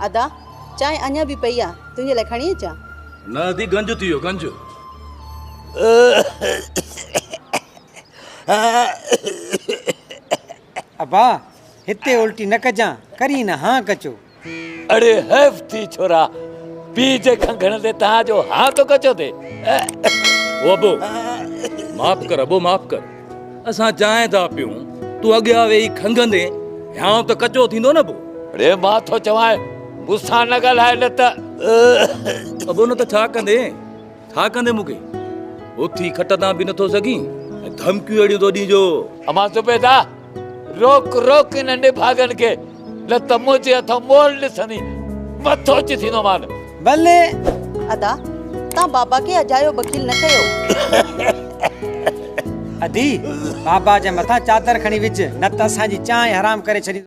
ادا، چانهه اڃا به پئي آ، تنهنجي لاء کڻي اچان؟ نه ادي، گنج ٿي ويو، گنج. ابا، هتي الٽي نه ڪجان، ڪرين نه هان ڪچو. اڙي حيف ٿي ڇورا، پيء جي کنگهڻ تي توهان جو هان ٿو ڪچو ٿئي. او ابو، معاف ڪر ابو، معاف ڪر. اسان چانهه ٿا پيون، تون اڳيان ويهي کنگهندين، هيانء ته ڪچو ٿيندو نه ابو. اڙي مان ٿو چوانء، مون سان نه ڳالهاء نه ته. ابو نه ته ڇا ڪندين؟ ڇا ڪندين مون کي؟ اٿي کٽ تان به نٿو سگهين ۽ ڌمڪيون اهڙيون ٿو ڏين جو. امان زبيده، روڪ روڪ انهن نڀاڳن کي، نه ته منهنجي هٿان مول ڏسندين، مٿو اچي ٿيندومان. ڀلي. ادا، تان بابا کي اجايو بخيل نه ڪيو. ادي، بابا جي مٿان چادر کڻي وجهه، نه ته اسان جي چانهه حرام ڪري ڇڏيندو.